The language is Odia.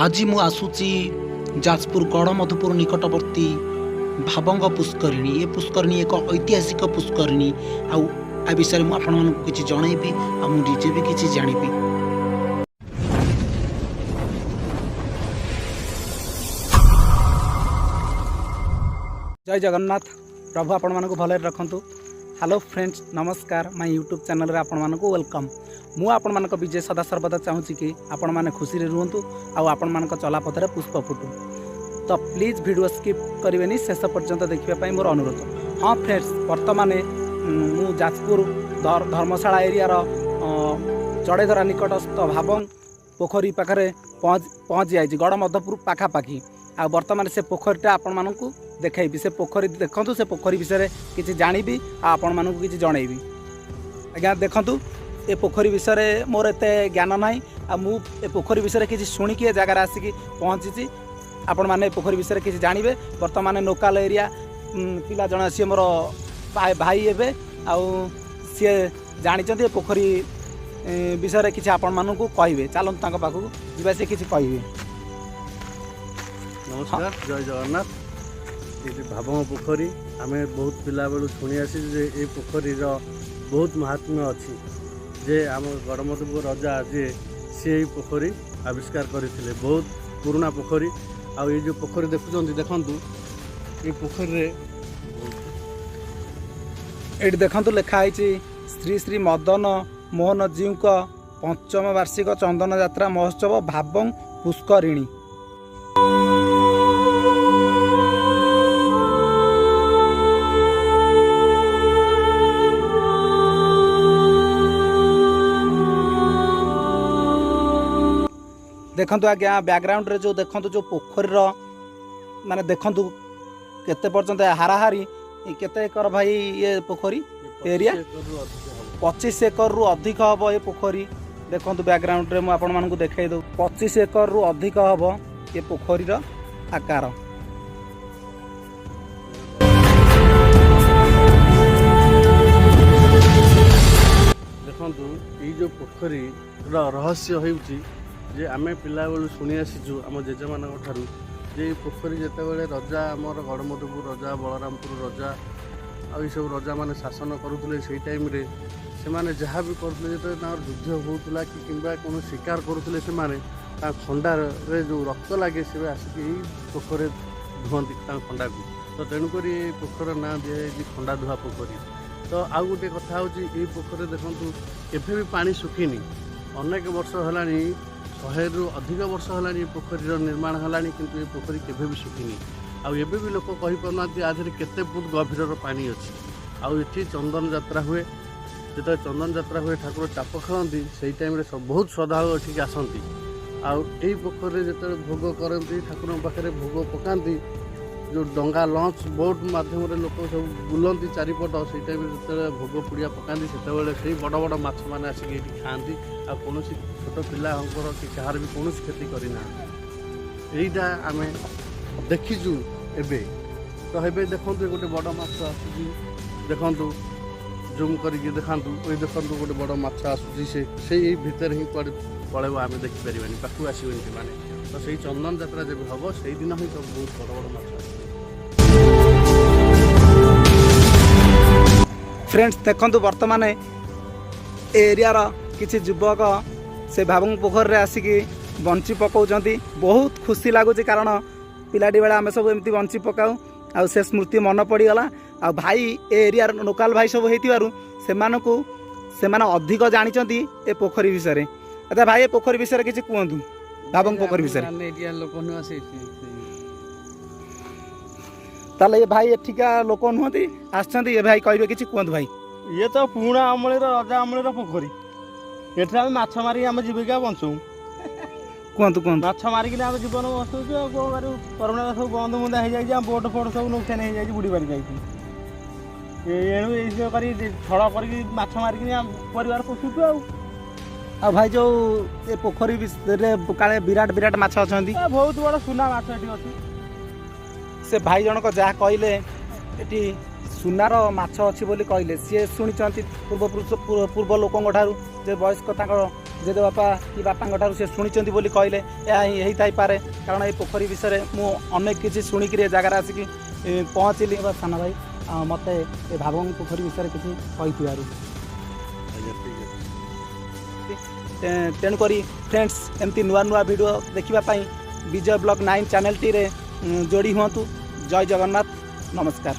ଆଜି ମୁଁ ଆସୁଛି ଯାଜପୁର ଗଡ଼ମଧୁପୁର ନିକଟବର୍ତ୍ତୀ ଭାବଙ୍ଗ ପୁଷ୍କରିଣୀ। ଏ ପୁଷ୍କରିଣୀ ଏକ ଐତିହାସିକ ପୁଷ୍କରିଣୀ। ଆଉ ଏ ବିଷୟରେ ମୁଁ ଆପଣମାନଙ୍କୁ କିଛି ଜଣେଇବି ଆଉ ମୁଁ ନିଜେ ବି କିଛି ଜାଣିବି। ଜୟ ଜଗନ୍ନାଥ। ପ୍ରଭୁ ଆପଣମାନଙ୍କୁ ଭଲରେ ରଖନ୍ତୁ। ହ୍ୟାଲୋ ଫ୍ରେଣ୍ଡସ୍, ନମସ୍କାର। ମାଇ ୟୁଟ୍ୟୁବ୍ ଚ୍ୟାନେଲ୍ରେ ଆପଣମାନଙ୍କୁ welcome. ମୁଁ ଆପଣମାନଙ୍କ ବିଜୟ ସଦାସର୍ବଦା ଚାହୁଁଛି କି ଆପଣମାନେ ଖୁସିରେ ରୁହନ୍ତୁ ଆଉ ଆପଣମାନଙ୍କ ଚଲାପଥରେ ପୁଷ୍ପ ଫୁଟୁ। ତ ପ୍ଲିଜ୍ ଭିଡ଼ିଓ ସ୍କିପ୍ କରିବେନି, ଶେଷ ପର୍ଯ୍ୟନ୍ତ ଦେଖିବା ପାଇଁ ମୋର ଅନୁରୋଧ। ହଁ ଫ୍ରେଣ୍ଡସ୍, ବର୍ତ୍ତମାନ ମୁଁ ଯାଜପୁର ଧର୍ମଶାଳା ଏରିଆର ଚଢ଼େଇଧରା ନିକଟସ୍ଥ ଭାବଙ୍ଗ ପୋଖରୀ ପାଖରେ ପହଞ୍ଚି ଯାଇଛି, ଗଡ଼ମଧୁପୁର ପାଖାପାଖି। ଆଉ ବର୍ତ୍ତମାନ ସେ ପୋଖରୀଟା ଆପଣମାନଙ୍କୁ ଦେଖାଇବି। ସେ ପୋଖରୀ ଦେଖନ୍ତୁ, ସେ ପୋଖରୀ ବିଷୟରେ କିଛି ଜାଣିବି ଆଉ ଆପଣମାନଙ୍କୁ କିଛି ଜଣେଇବି। ଆଜ୍ଞା ଦେଖନ୍ତୁ, ଏ ପୋଖରୀ ବିଷୟରେ ମୋର ଏତେ ଜ୍ଞାନ ନାହିଁ ଆଉ ମୁଁ ଏ ପୋଖରୀ ବିଷୟରେ କିଛି ଶୁଣିକି ଏ ଜାଗାରେ ଆସିକି ପହଞ୍ଚିଛି। ଆପଣମାନେ ଏ ପୋଖରୀ ବିଷୟରେ କିଛି ଜାଣିବେ। ବର୍ତ୍ତମାନ ଲୋକାଲ ଏରିଆ ପିଲା ଜଣେ, ସିଏ ମୋର ଭାଇ ହେବେ ଆଉ ସିଏ ଜାଣିଛନ୍ତି ଏ ପୋଖରୀ ବିଷୟରେ କିଛି ଆପଣମାନଙ୍କୁ କହିବେ। ଚାଲନ୍ତୁ ତାଙ୍କ ପାଖକୁ ଯିବା, ସେ କିଛି କହିବେ। ନମସ୍କାର, ଜୟ ଜଗନ୍ନାଥ। ଏଇଠି ଭାବଙ୍ଗ ପୋଖରୀ, ଆମେ ବହୁତ ପିଲାବେଳୁ ଶୁଣି ଆସିଛୁ ଯେ ଏଇ ପୋଖରୀର ବହୁତ ମାହାତ୍ମ୍ୟ ଅଛି, ଯେ ଆମ ଗଡ଼ମଧୁପୁର ରଜା ଯିଏ, ସିଏ ଏଇ ପୋଖରୀ ଆବିଷ୍କାର କରିଥିଲେ। ବହୁତ ପୁରୁଣା ପୋଖରୀ। ଆଉ ଏଇ ଯେଉଁ ପୋଖରୀ ଦେଖୁଛନ୍ତି, ଦେଖନ୍ତୁ ଏଇ ପୋଖରୀରେ ଏଇଠି ଦେଖନ୍ତୁ ଲେଖା ହେଇଛି, ଶ୍ରୀ ଶ୍ରୀ ମଦନ ମୋହନ ଜୀଉଙ୍କ ପଞ୍ଚମ ବାର୍ଷିକ ଚନ୍ଦନ ଯାତ୍ରା ମହୋତ୍ସବ, ଭାବଂ ପୁଷ୍କରିଣୀ। ଦେଖନ୍ତୁ ଆଜ୍ଞା, ବ୍ୟାକଗ୍ରାଉଣ୍ଡରେ ଯେଉଁ ଦେଖନ୍ତୁ, ଯେଉଁ ପୋଖରୀର ମାନେ ଦେଖନ୍ତୁ କେତେ ପର୍ଯ୍ୟନ୍ତ, ହାରାହାରି କେତେ ଏକର ଭାଇ ଇଏ ପୋଖରୀ ଏରିଆ? 25 ଏକରରୁ ଅଧିକ ହବ। 25 ଏକରରୁ ଅଧିକ ହେବ ଏ ପୋଖରୀ। ଦେଖନ୍ତୁ ବ୍ୟାକଗ୍ରାଉଣ୍ଡରେ ମୁଁ ଆପଣମାନଙ୍କୁ ଦେଖାଇ ଦେଉ, 25 ଏକରରୁ ଅଧିକ ହେବ ଏ ପୋଖରୀର ଆକାର। ଦେଖନ୍ତୁ, ଏଇ ଯେଉଁ ପୋଖରୀର ରହସ୍ୟ ହେଉଛି ଯେ ଆମେ ପିଲାବେଳୁ ଶୁଣି ଆସିଛୁ ଆମ ଜେଜେମାନଙ୍କ ଠାରୁ ଯେ ଏଇ ପୋଖରୀ ଯେତେବେଳେ ରଜା, ଆମର ଗଡ଼ମଧୁପୁର ରଜା, ବଳରାମପୁର ରଜା ଆଉ ଏଇସବୁ ରଜାମାନେ ଶାସନ କରୁଥିଲେ, ସେଇ ଟାଇମ୍ରେ ସେମାନେ ଯାହା ବି କରୁଥିଲେ, ଯେତେବେଳେ ତାଙ୍କର ଯୁଦ୍ଧ ହେଉଥିଲା କି କିମ୍ବା କୌଣସି ଶିକାର କରୁଥିଲେ, ସେମାନେ ତାଙ୍କ ଖଣ୍ଡାରେ ଯେଉଁ ରକ୍ତ ଲାଗେ, ସେ ଆସିକି ଏଇ ପୋଖରୀରେ ଧୁଅନ୍ତି ତାଙ୍କ ଖଣ୍ଡାକୁ। ତ ତେଣୁକରି ଏ ପୋଖରୀର ନାଁ ଦିଆଯାଇଛି ଖଣ୍ଡା ଧୁଆ ପୋଖରୀ। ତ ଆଉ ଗୋଟେ କଥା ହେଉଛି, ଏଇ ପୋଖରୀରେ ଦେଖନ୍ତୁ କେବେ ବି ପାଣି ଶୁଖିନି। ଅନେକ ବର୍ଷ ହେଲାଣି, 100ରୁ ଅଧିକ ବର୍ଷ ହେଲାଣି ଏ ପୋଖରୀର ନିର୍ମାଣ ହେଲାଣି, କିନ୍ତୁ ଏ ପୋଖରୀ କେବେ ବି ଶୁଖିନି। ଆଉ ଏବେ ବି ଲୋକ କହିପାରୁନାହାନ୍ତି ଆ ଦେହରେ କେତେ ଫୁଟ ଗଭୀରର ପାଣି ଅଛି। ଆଉ ଏଠି ଚନ୍ଦନ ଯାତ୍ରା ହୁଏ। ଯେତେବେଳେ ଚନ୍ଦନ ଯାତ୍ରା ହୁଏ, ଠାକୁର ଚାପ ଖେଳନ୍ତି, ସେଇ ଟାଇମ୍ରେ ସବୁ ବହୁତ ଶ୍ରଦ୍ଧାଳୁ ଏଠିକି ଆସନ୍ତି। ଆଉ ଏଇ ପୋଖରୀରେ ଯେତେବେଳେ ଭୋଗ କରନ୍ତି, ଠାକୁରଙ୍କ ପାଖରେ ଭୋଗ ପକାନ୍ତି, ଯେଉଁ ଡଙ୍ଗା ଲଞ୍ଚ ବୋଟ୍ ମାଧ୍ୟମରେ ଲୋକ ସବୁ ବୁଲନ୍ତି ଚାରିପଟ, ସେଇ ଟାଇମ୍ରେ ଯେତେବେଳେ ଭୋଗ ପୁଡ଼ିଆ ପକାନ୍ତି, ସେତେବେଳେ ସେଇ ବଡ଼ ବଡ଼ ମାଛମାନେ ଆସିକି ଏଇଠି ଖାଆନ୍ତି। ଆଉ କୌଣସି ଛୋଟ ପିଲାଙ୍କର କି କାହାର ବି କୌଣସି କ୍ଷତି କରିନାହାନ୍ତି। ଏଇଟା ଆମେ ଦେଖିଛୁ ଏବେ। ତ ଏବେ ଦେଖନ୍ତୁ, ଗୋଟେ ବଡ଼ ମାଛ ଆସୁଛି। ଦେଖନ୍ତୁ, ଜୁମ୍ କରିକି ଦେଖାନ୍ତୁ। ଏଇ ଦେଖନ୍ତୁ, ଗୋଟେ ବଡ଼ ମାଛ ଆସୁଛି। ସେ ସେଇ ଏଇ ଭିତରେ ହିଁ କୁଆଡ଼େ ପଳେଇବ, ଆମେ ଦେଖିପାରିବାନି, ପାଖକୁ ଆସିବେନି ସେମାନେ। ତ ସେଇ ଚନ୍ଦନ ଯାତ୍ରା ଯେବେ ହେବ, ସେଇଦିନ ହିଁ ସବୁ ବହୁତ ବଡ଼ ବଡ଼ ମାଛ ଆସିବେ। ଫ୍ରେଣ୍ଡସ୍ ଦେଖନ୍ତୁ, ବର୍ତ୍ତମାନ ଏ ଏରିଆର କିଛି ଯୁବକ ସେ ଭାବଙ୍ଗ ପୋଖରୀରେ ଆସିକି ବଞ୍ଚି ପକାଉଛନ୍ତି। ବହୁତ ଖୁସି ଲାଗୁଛି, କାରଣ ପିଲାଟି ବେଳେ ଆମେ ସବୁ ଏମିତି ବଞ୍ଚି ପକାଉ ଆଉ ସେ ସ୍ମୃତି ମନେ ପଡ଼ିଗଲା। ଆଉ ଭାଇ ଏ ଏରିଆର ଲୋକାଲ ଭାଇ ସବୁ ହେଇଥିବାରୁ ସେମାନଙ୍କୁ, ସେମାନେ ଅଧିକ ଜାଣିଛନ୍ତି ଏ ପୋଖରୀ ବିଷୟରେ। ଆଚ୍ଛା ଭାଇ, ଏ ପୋଖରୀ ବିଷୟରେ କିଛି କୁହନ୍ତୁ, ଭାବଙ୍ଗ ପୋଖରୀ ବିଷୟରେ। ଆମେ ଏଠିକାର ଲୋକ ନୁହଁ ସେ। ତାହେଲେ ଏ ଭାଇ ଏଠିକା ଲୋକ ନୁହନ୍ତି, ଆସିଛନ୍ତି। ଏ ଭାଇ କହିବେ କିଛି, କୁହନ୍ତୁ ଭାଇ। ଇଏ ତ ପୁରୁଣା ଅମଳିର, ରଜା ଅମଳିର ପୋଖରୀ। ଏଠି ଆମେ ମାଛ ମାରିକି ଆମ ଜୀବିକା ବଞ୍ଚୁ। କୁହନ୍ତୁ, କୁହନ୍ତୁ। ମାଛ ମାରିକିନା ଆମେ ଜୀବନ ବଞ୍ଚୁଛୁ, ଆଉ କ'ଣ କରିବୁ? କରୋନା ସବୁ ବନ୍ଦ ମୁନ୍ଦା ହେଇଯାଇଛି, ଆମ ବୋଟ ଫୋଟ ସବୁ ନୁକସାନ ହେଇଯାଇଛି, ବୁଡ଼ି ବାଡ଼ି ଯାଇଛି। ଏଣୁ ଏଇସବୁ କରି ଛଳ କରିକି ମାଛ ମାରିକିନି ଆମ ପରିବାର ପୋଷୁଛୁ ଆଉ। ଆଉ ଭାଇ, ଯୋଉ ଏ ପୋଖରୀ ବିଷୟରେ କାଳେ ବିରାଟ ବିରାଟ ମାଛ ଅଛନ୍ତି? ଏ ବହୁତ ବଡ଼ ସୁନା ମାଛ ଏଠି ଅଛି। ସେ ଭାଇ ଜଣକ ଯାହା କହିଲେ, ଏଠି ସୁନାର ମାଛ ଅଛି ବୋଲି କହିଲେ। ସିଏ ଶୁଣିଛନ୍ତି ପୂର୍ବପୁରୁଷ, ପୂର୍ବ ଲୋକଙ୍କ ଠାରୁ, ଯେ ବୟସ୍କ ତାଙ୍କ ଜେଜେବାପା କି ବାପାଙ୍କ ଠାରୁ ସେ ଶୁଣିଛନ୍ତି ବୋଲି କହିଲେ, ଏହା ହିଁ ହେଇଥାଇପାରେ। କାରଣ ଏ ପୋଖରୀ ବିଷୟରେ ମୁଁ ଅନେକ କିଛି ଶୁଣିକିରି ଏ ଜାଗାରେ ଆସିକି ପହଞ୍ଚିଲି। ସାନ ଭାଇ, ମୋତେ ଏ ଭାବଙ୍ଗ ପୋଖରୀ ବିଷୟରେ କିଛି କହିଥିବାରୁ। ଆଜ୍ଞା, ଠିକ୍ ଅଛି। ତେଣୁକରି ଫ୍ରେଣ୍ଡସ୍, ଏମିତି ନୂଆ ନୂଆ ଭିଡ଼ିଓ ଦେଖିବା ପାଇଁ ବିଜୟ ବ୍ଲଗ୍ 9 ଚ୍ୟାନେଲଟିରେ ଯୋଡ଼ି ହୁଅନ୍ତୁ। ଜୟ ଜଗନ୍ନାଥ, ନମସ୍କାର।